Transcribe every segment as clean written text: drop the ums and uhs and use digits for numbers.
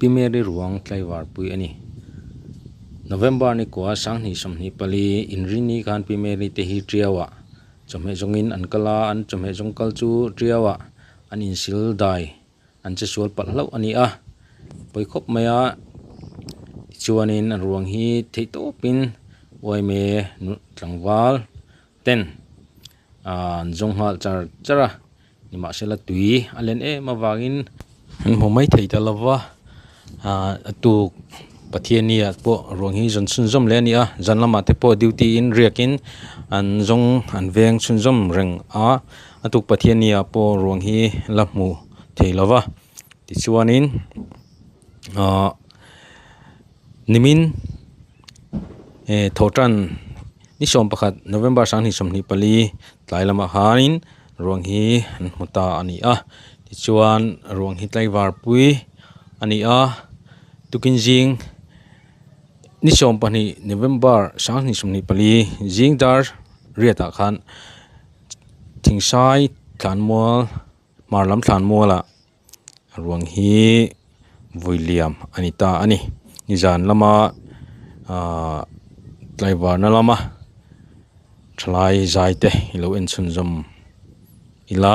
Pi Mary ruang tlaivar pui a ni. November ni kua 2024 inrini khan Pi Mary te hi Tiau-ah chawhmeh zawngin an kal a, an chawhmeh zawng kal chu Tiau-ah an insil dai an che sual palh hlauh a ni a, pawi khawp mai a tichuanin an ruang hi theih tawpin uaime tlangval ten an zawng nghal char char a nimahsela tui a len em avangin an hmu mai thei ta lova ah a tuk Pathianni ah pawh ruang hi zawn chhunzawm leh a ni a zan lamah te pawh duty in riakin an zawng an veng chhunzawm reng a a tuk Pathianni ah pawh ruang hi la hmu thei lova tichuanin ahh nimin eh thawhtan ni 11 November 2024 tlai lamah khanin ruang hi an hmu ta a ni a tichuan ruang hi tlaivar pui a ni a tukin zing ni 12 November 2024 zing dar riat ah khan thingsai thlanmual hmar lam thlanmual ah. Ruang hi vui liam a ni ta a ni nizan lama ahh tlaivarna lama thalai zai te i lo en chhunzawm ila.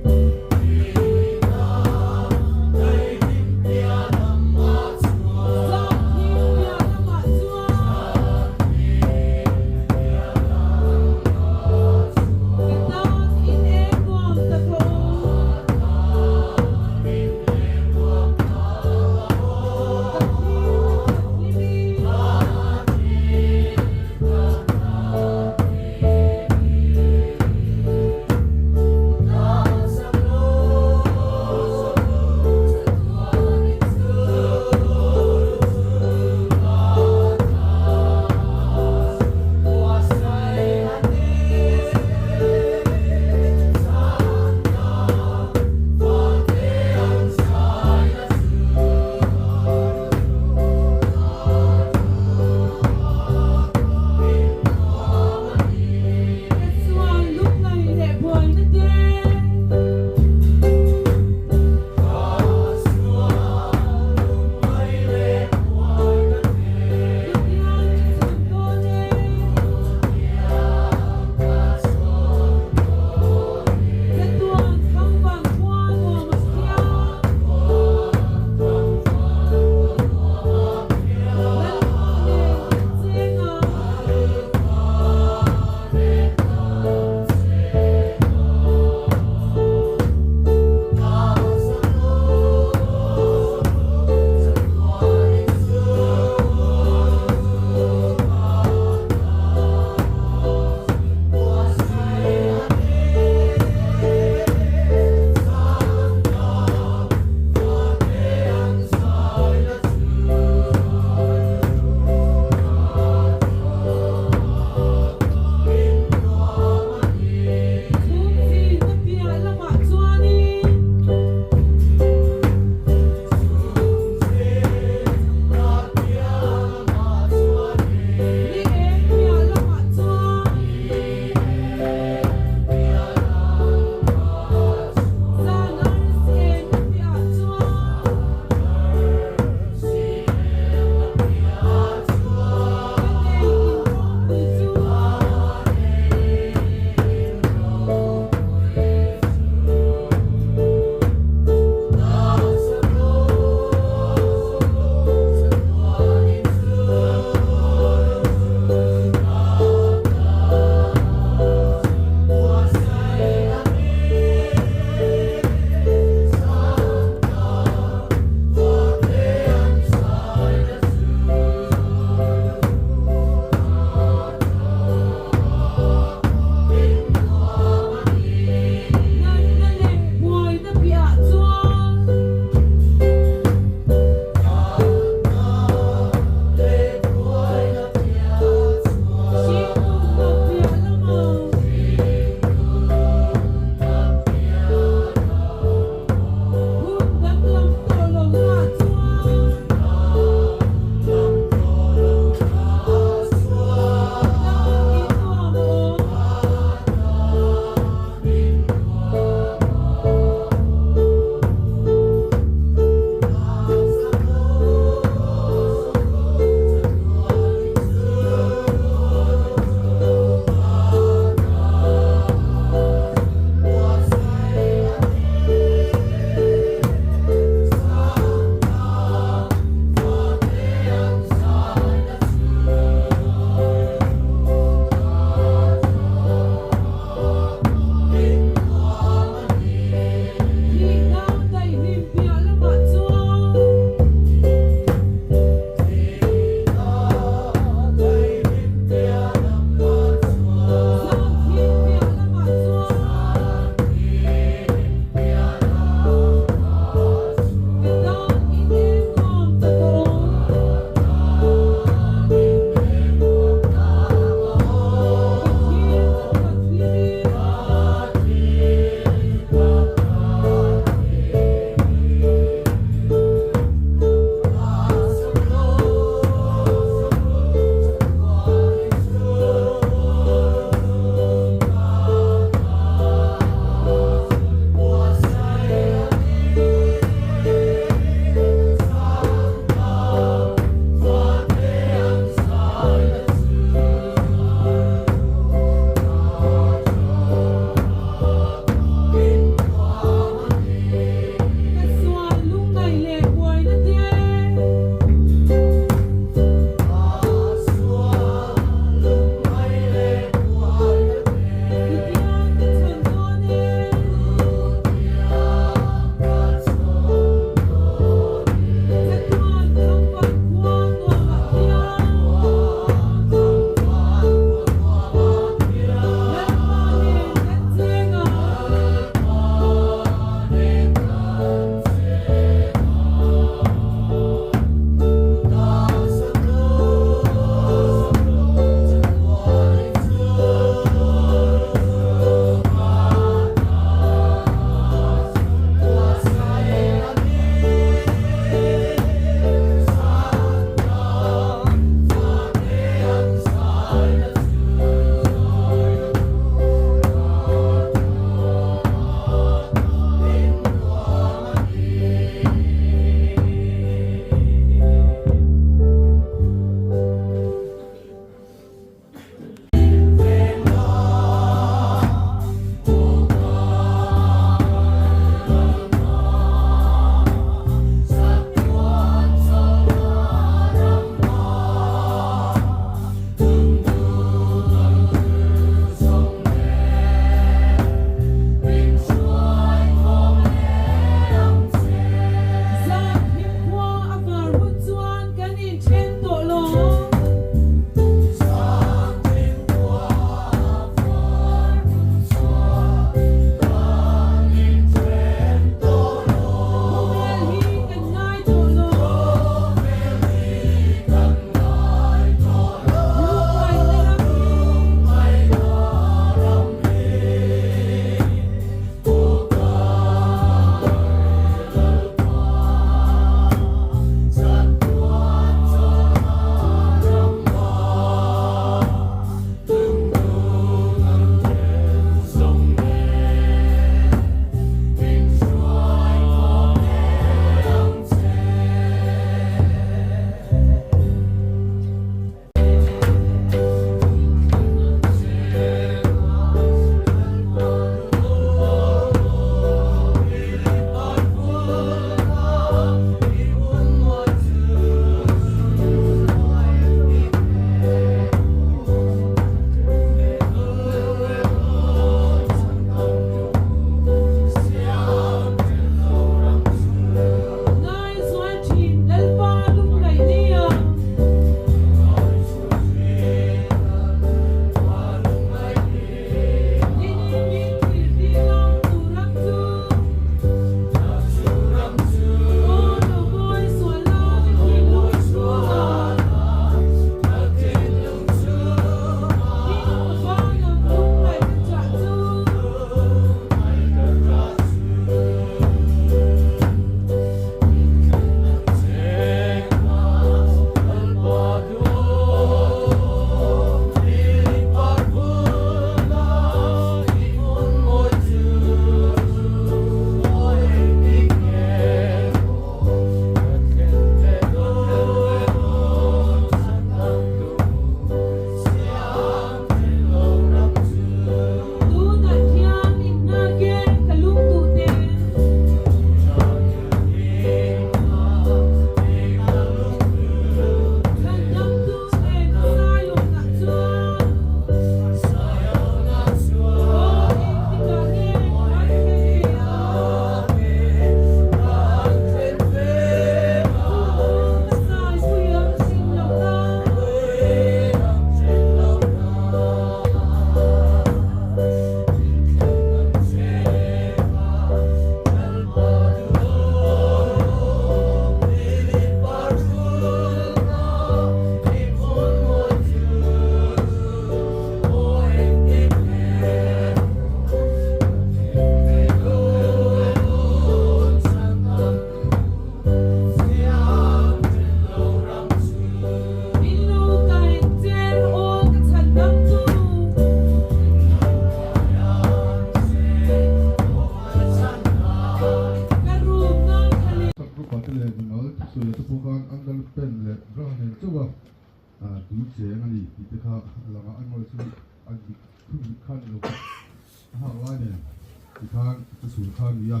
Tikhan ka chhun kha a ni a,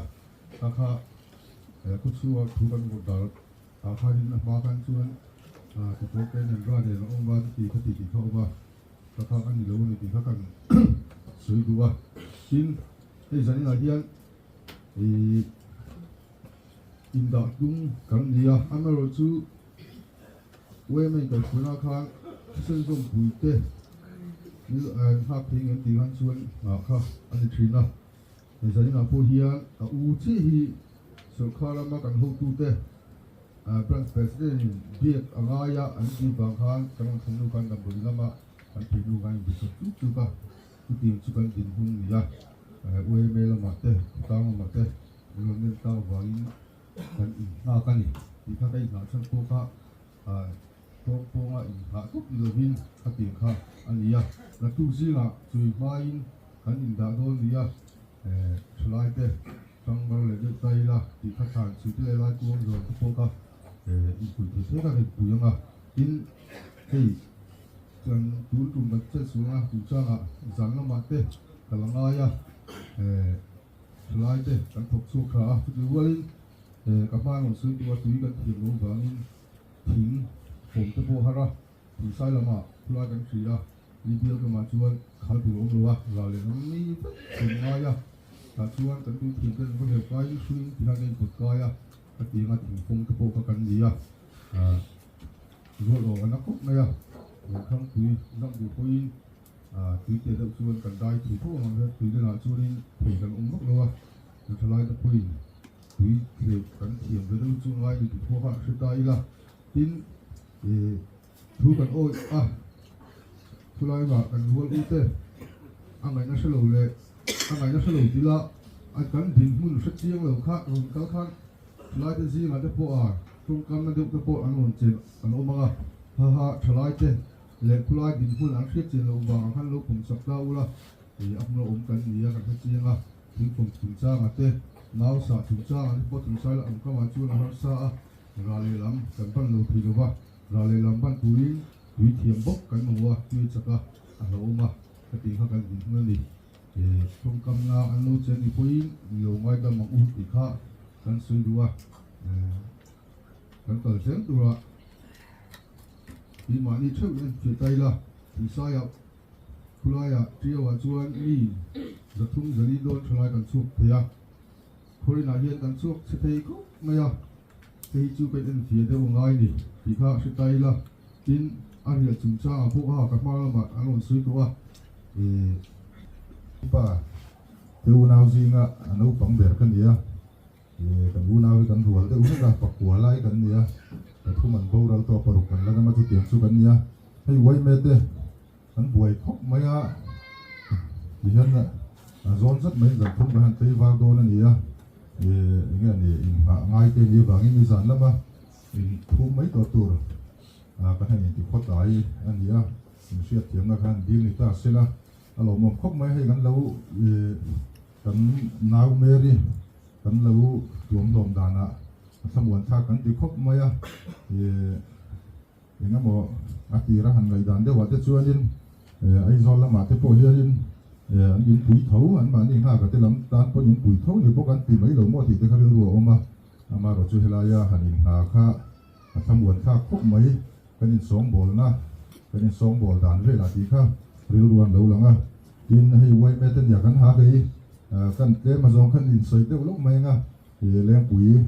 kha kha khaw chhunga thu kan vawt dar ah khanin a hma khan chuan ti pawl te nen ra nen a awm a chuti kha ti tih kha a awm a, kha kha a ni lo a ni tih kha kan sawi duh a. Tin, hei zaninah hian ih indah tum kan ni a, amaherawhchu UMA inkaihhruaina khan thisen zawmpui te nghak thei ngem tih khan chuan nghah kha a ni thin a. Hei zaninah pawh hian a u chiah hi sawrkar lama kan hotute Branch President in biak a ngai a an tih vang khan kan rawn thlen hnu khan damdawi lama kan phei hnu khan inbichhawp chuk chuk a, chutiang chu kan dinhmun a ni a. UMA lamah te, khawtlang lamah te min rawn nem tak vangin kan innghak a ni tih kha ka innghah chhan pawh kha tawng pawnga innghah tawp ni lovin ka tiang kha a ni a. Naktuk zingah chui hmain kan indah dawn ni a, thalai te tangbar leh deuh ta ila tih kha thlan chhui te leh lai kuang zawn te pawh kha inpui thei thei kha ka inpui ang a. Tin, hei kan tun tum kan chet suang a, chungchangah zan lamah te ka la ngai a. Thalai te kan thawk chhuak tha a, chutih rualin ka hma rawn sawi tura tui kan thiam loh vangin thing awm te pawh a har a, thingsai lamah khulai kan hri a, Libial kamah chuan khal tur a awm lo a, ral leh lam mi vek kan ngai a, tah chuan kan tui thiam ten va hleuh kaiin hruiin ti hian kan inpawt kai a, ka tianga thingfawm te pawh kha kan ni a, rual awh a na khawp mai a, Lenkhang tui zam duh pawhin Tui teh deuh chuan kan dai thei tho ang hian tui lenah chuanin thei kan awm vak lo a, kan thalai te pawhin tui thleh kan thiam ve deuh chu ngai ni tih pawh kha hre ta ila. Tin, thu kan awih a, khulai mah kan rual u te a ngaihna hre lo leh a ngaihna hre lo tila a kan dinhmun hre chiang lo kha rawn kal khan thalai te zingah te pawh a tawngkamna deuh te pawh an rawn chen an awm ang a, haha thalai te Leh khulai dinhmun an hriat chian loh vangah khan lo pawm chak ta ula, ih a hmun a awm kan ni a, kan hre chiang a, thingpawm chungchangah te, nau sah chungchangah te pawh thingsai la awm kamah chuan a harsa a, rah leh lam kan ban lo thei lova, rah leh lam ban turin tui thiam bawk kan mamawh a, tui chak a, a hlauhawm a, ka tih kha kan dinhmun a ni. Ih tawngkamna an lo chen ni pawhin mi lo ngaidam ang u tih kha kan sawi duh a, kan kal zel turah. Hi mahni theuh in an fiah ta ila, Thingsaiah khulaiah Tiauah chuan mi 300 400 dawn thalai kan chhuak thei a, Khawrinah hian kan chhuak chhe thei khawp mai a, hei hi chu ka in enfiah deuh a ngai ni tih kha hre ta ila, tin a riah chungchangah pawh kha ka hma lamah an rawn sawi tawh a, eh. Pa te unau zinga a naupang ber ka ni a. Kan unau hi kan rual deuh vek a, pakua lai kan ni a, pathum an boral tawh a, paruk kan la dam a, chutiang chu kan ni a. Hei uaime te kan buai khawp mai a, tihian a zawn zat mai zan thum kan han tlei var dawn a ni a, eng nge ni inngah ngai te ni avangin ni zan lama inphum mai tawh tur kan han inti khawt ai a ni a, inhriatthiamna kha han dil ni ta sela a lawmawm khawp mai hei kan lo. Kan nau Mary kan lo tuamhlawm danah a thlamuan thlak kan ti khawp mai a, ih eng emaw a tir a han ngaihdan deuhah te chuanin Aizawl lamah te pawh hianin an inpui tho, anmahni nghaka te lam tan pawn inpui tho ni bawk an ti mai lo maw tih te kha rilru a awm a, amaherawh chu helaia han inngha kha a thlamuan thlak khawp mai, kan insawng-bawlna, kan insawng-bawl dan velah tih kha rilru an lo lang a. Tin, hei uaime te nia kan ha hei kan tlem a zawng khan insawi deuh lawk mai anga ih Lengpui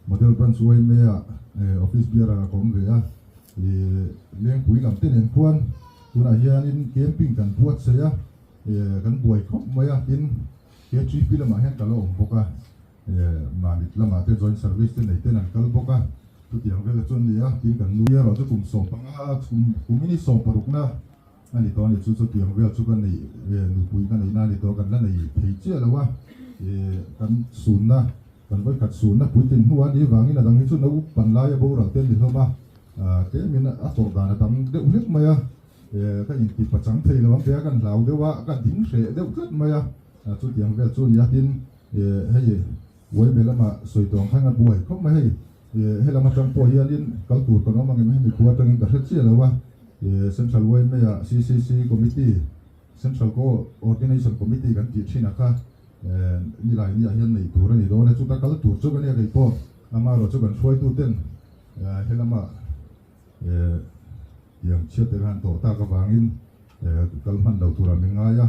Model Branch uaime ah office bearer a ka awm ve a, ih Lengpui lam te nen khuan tunah hianin camping kan buatsaih a, ih kan buai khawp mai a, tin KGP lamah hian ka la awm bawk a, ih Mamit lamah te joint service te nei ten an kal bawk a, chutiang vel chu an ni a, tin kan nu erawh chu kum 15 kum in i 16 na. A ni tawh a ni, chu chu tiang vel chu ka neih nupui ka neihna a ni tawh, kan la nei thei chiah lo a, kan sunna, kan vawikhat sunna puitlin hnu a nih vangin a dang hi chu naupan laia boral te an ni hlawm a, tlemin a tawrh dan a dang deuh hlek mai a, ka inti pachang thei lo ang tia kan hlau deuh a, ka ding hreh deuh tlat mai a, chu tiang vel chu a ni a, tin hei uaime lama sawi tawng khan a buai khawp mai hei. Helam atang pawh hianin kal tur kan awm angem hemi khua atangin ka hre chiah lo a, Central YMA-ah CCC Committee, Central Co-ordination Committee kan tih thin a kha. Nilai niah hian nei tur a ni dawn e, chuta kal tur chu ka nia kei pawh amaherawh chu kan hruaituten helama tiang chhiat te khan tawh tak avangin kal hman lo turah min ngai a,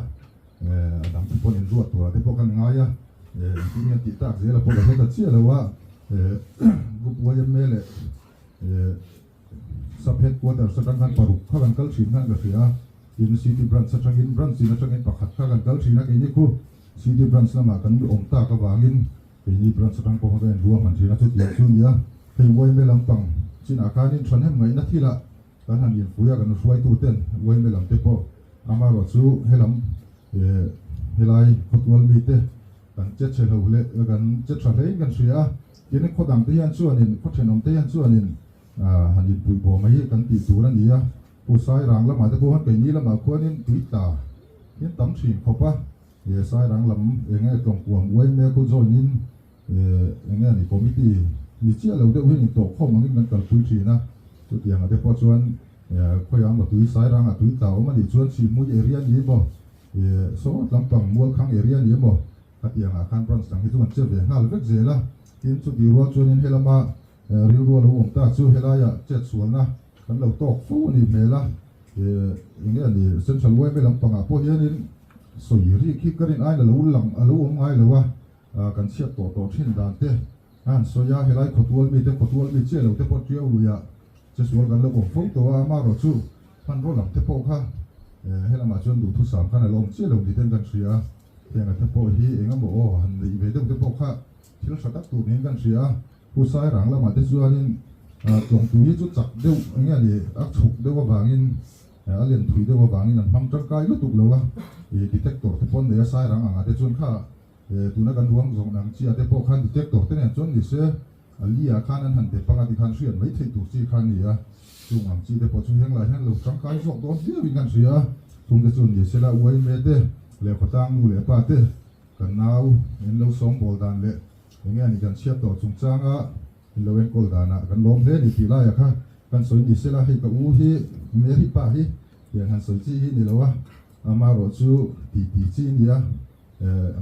a dang te pawh inruat turah te pawh kan ngai a, engtin nge tih tak zela pawh ka hre ta chiah lo a, Group YMA leh Sub Headquarters atang khan paruk kha kan kal thin khan ka hria a, tin City Branch atangin Branch in atangin pakhat kha kan kal thin a, keini khu City Branch lamah kan awm tak avangin keini Branch atang pawh kha ka inruah hman thin a, chutiang chu nia hei YMA lampang chinah khanin thahnem ngaihna thilah kan han inpui a, kan hruaituten YMA lam te pawh amaherawh chu helam helai khawtual mite kan che chhe hlo hle kan che tha hlein kan hria a, tin khaw dang te hian chuanin khaw thenawm te hian chuanin han inpuih bawh mai hi kan tih tur a ni a, Pu Sairang lamah te pawh khan keini lamah khuanin tui tla hian tam thin khawp a, Sairang lam eng nge tlawngkuam uai mek khu join in eng nge ni committee ni chiah lo deuh hian intawhkhawm angin kan kalpui thin a, chutiangah te pawh chuan khawiah maw tui Sairangah tui tla awm a nih chuan Sihmui area ni emaw sawt lampang Mualkhang area ni emaw khatiangah khan branch dang hi chu kan che ve nghal vek zel a, tin chutih rual chuanin helama Rilru a lo awm ta chu helaiah chetsualna kan lo tawk fo a nih hmel a, eng nge a ni Central YMA lampangah pawh hianin sawi rik hi ka rin aiin a lo lang a lo awm ngai lo a, kan chhiat tawh tawh thin dan te a han sawi a, helai khawtual mite khawtual mi chiah lo te pawh tiau luiah chesual kan lo awm fo tawh a, amaherawh chu hmanraw lam te pawh kha helamah chuan duhthusam khan a lo awm chiah lo ni ten kan hria a, heng te pawh hi eng emaw aw han neih ve deuh te pawh kha thil tha tak tur niin kan hria a. Pu Sairang lamah te chuanin tlawngtui hi chu chak deuh eng nge ni a chhuk deuh avangin a len thui deuh avangin an hmang tangkai lutuk lo a, ih detector te pawh an nei a Sairang angah te chuan kha tuna kan ruang zawng ang chiah te pawh khan detector te nen chuan ni se a li ah khan an han dep anga tikhan hriat mai theih tur chi kha a ni a, chung ang chi te pawh chu heng lai hian lo tangkai zawk dawn viau in kan hria a, chung te chuan ni sela uaime te leh khawtlang nu leh pa te kan nau in lo sawngbawl dan leh Enge a ni kan chhiat tawh chungchanga in lo enkawl danah kan lawm hle a ni tih laiah kha kan sawi ni sela hei ka u hi Mary pa hi tiang han sawi chi hi ni lo a, amaherawh chu ti ti chi a ni a,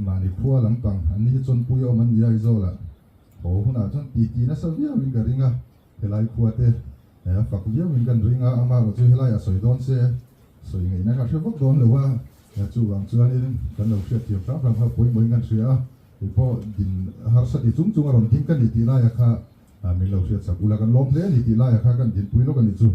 mahni khua lampang an ni hi chawnpui a awm an ni a Aizawlah haw hunah chuan ti ti nasa viauin ka ring a, helai khua te a fak viauin kan ring a, amaherawh chu helaiah sawi dawn se sawi ngaihna kha hre vak dawn lo a, chuvang chuanin kan lo hriatthiam hram hram kha pawimawhin kan hria a. Kei pawh din harsa ti chung chung a rawn ding ka ni tih laia kha min lo hriat sak ula kan lawm hle a ni tih laia kha kan dinpui lawk a nih chu.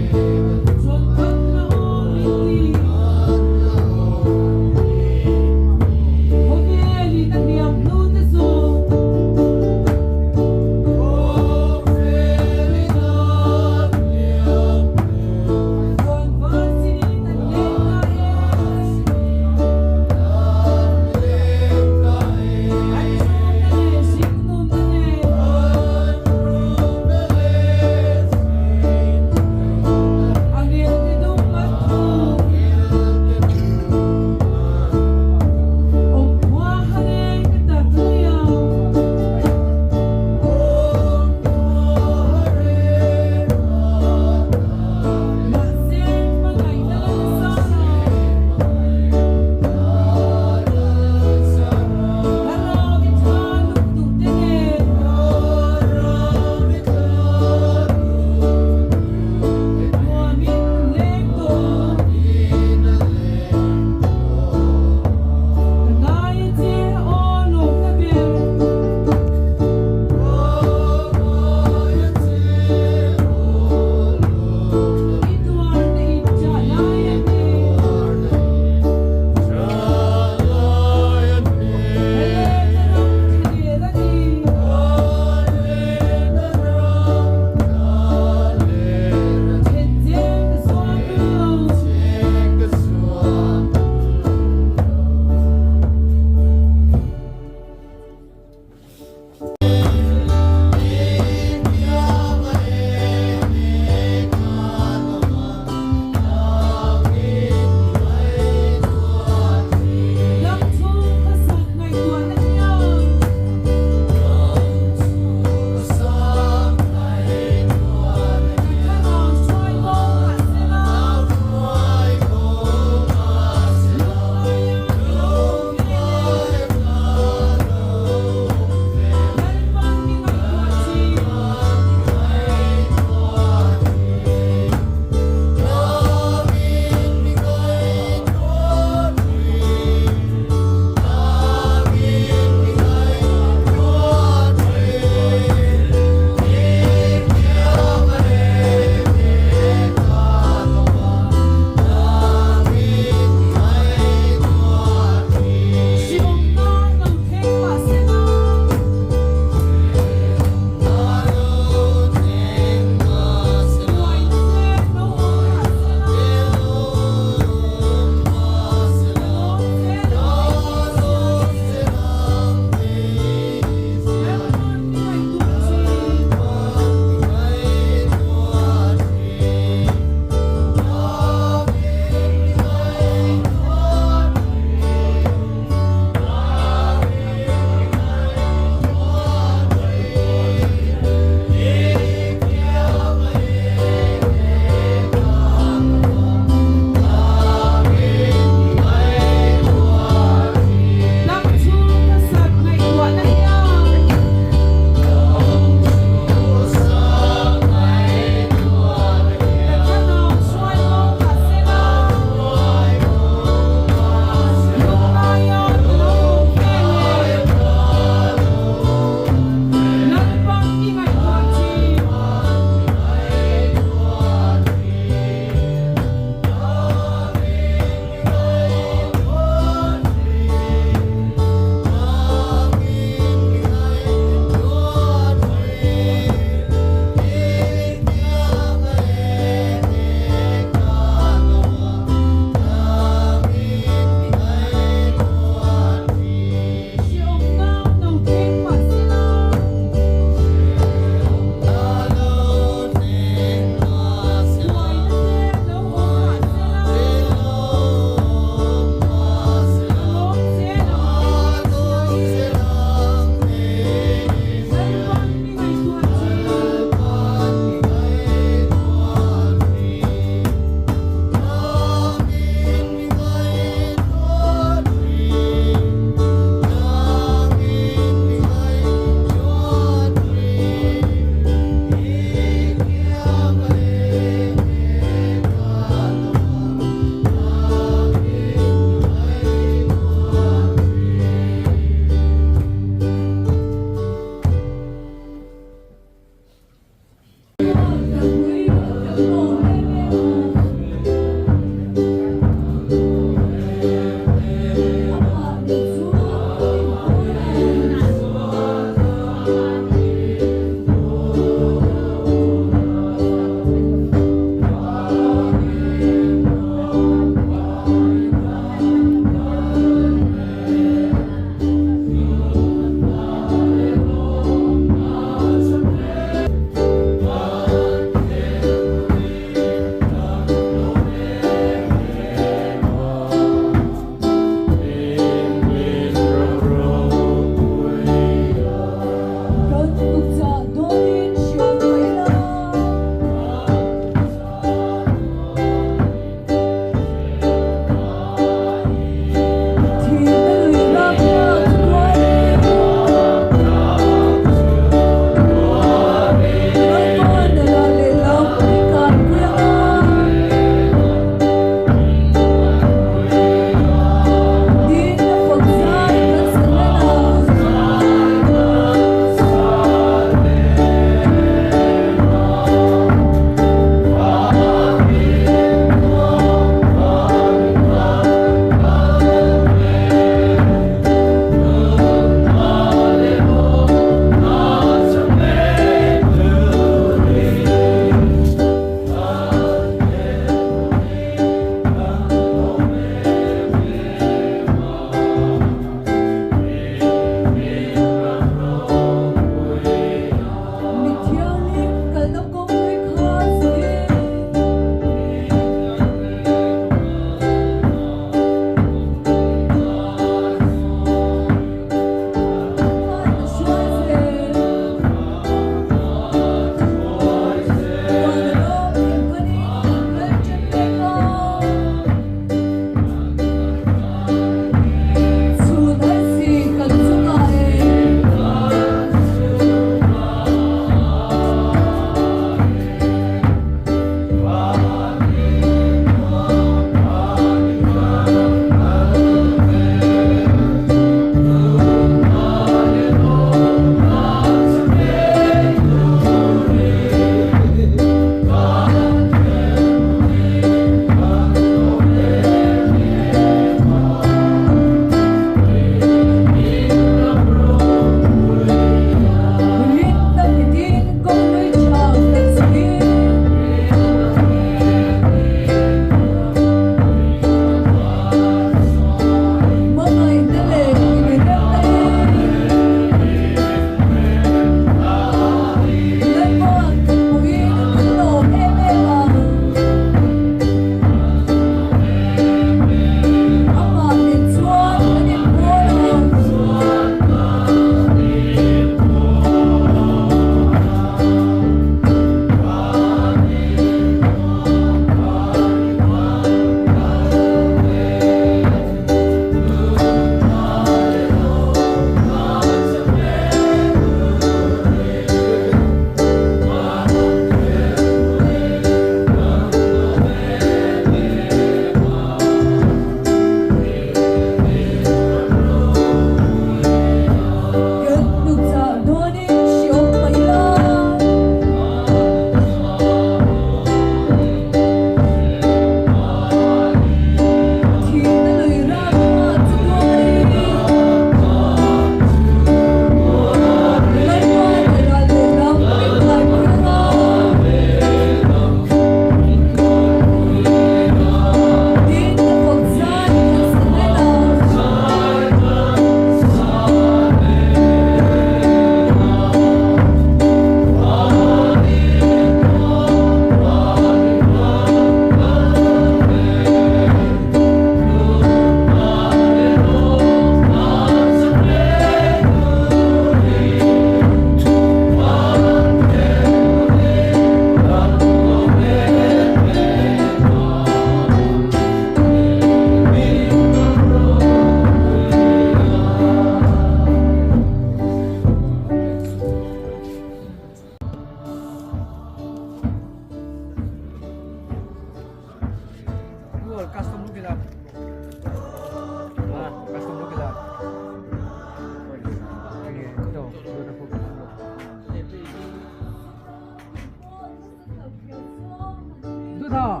Na.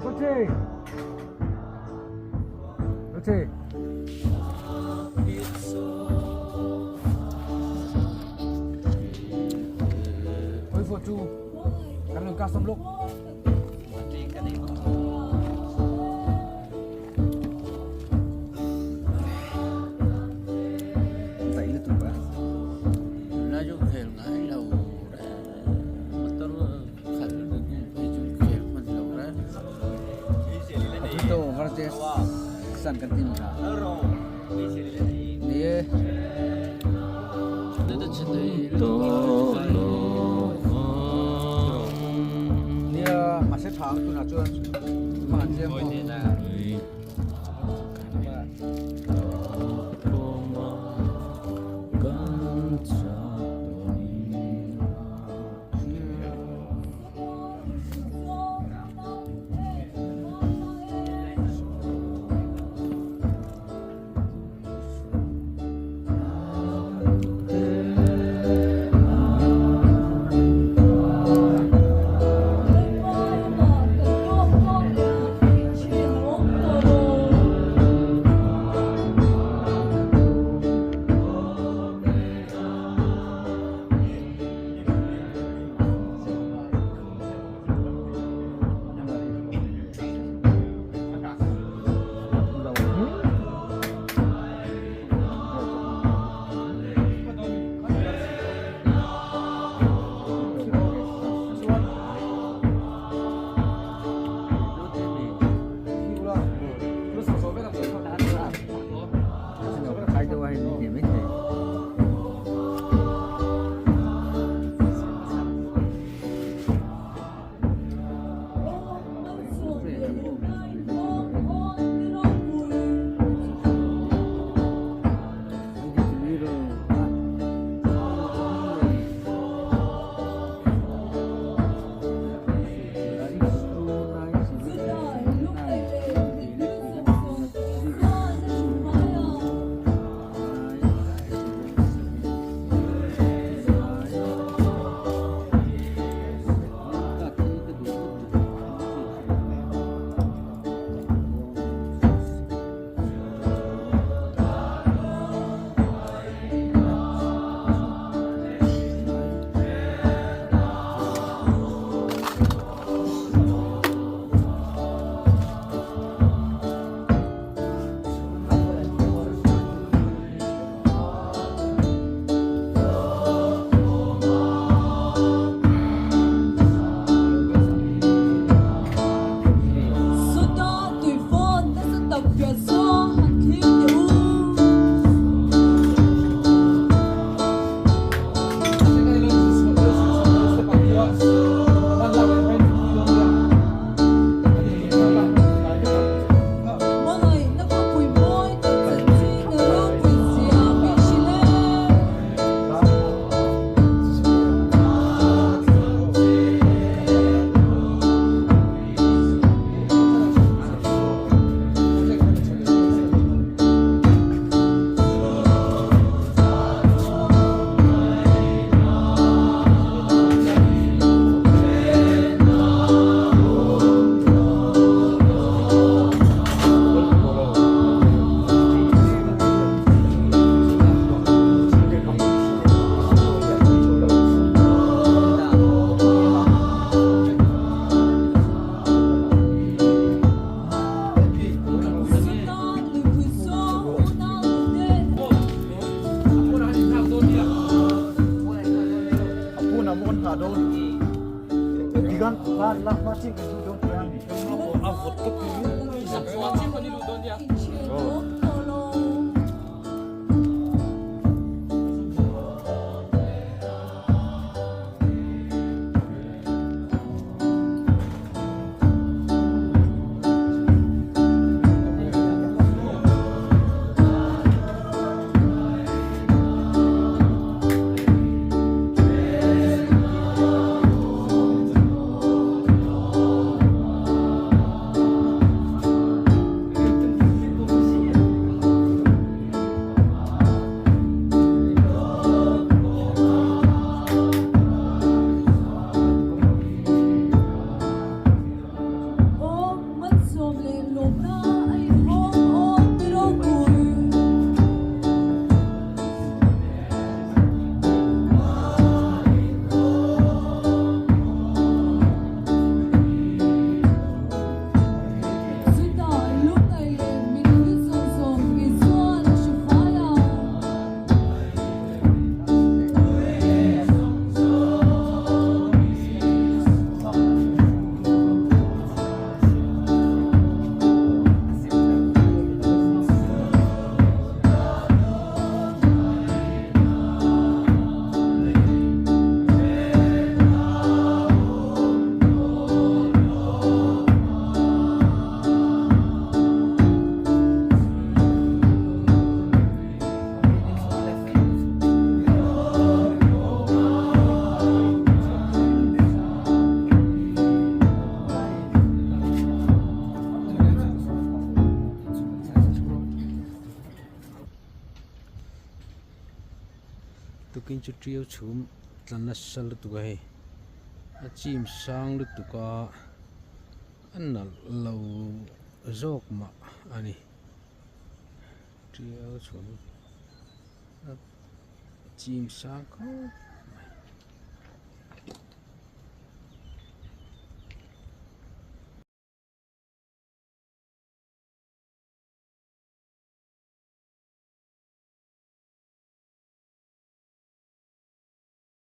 그렇지. 그렇지. Ôi phô chu. Cảm ơn ca xong lúc. San kan tin kha ni ni ma se thang tu na chuan ma chem mo Tukin chu ṭiau chhum tla nasa lutuk a hei a chim sang lutuk a a nalh lo zawk mah a ni ṭiau chhum a chim sang khawp.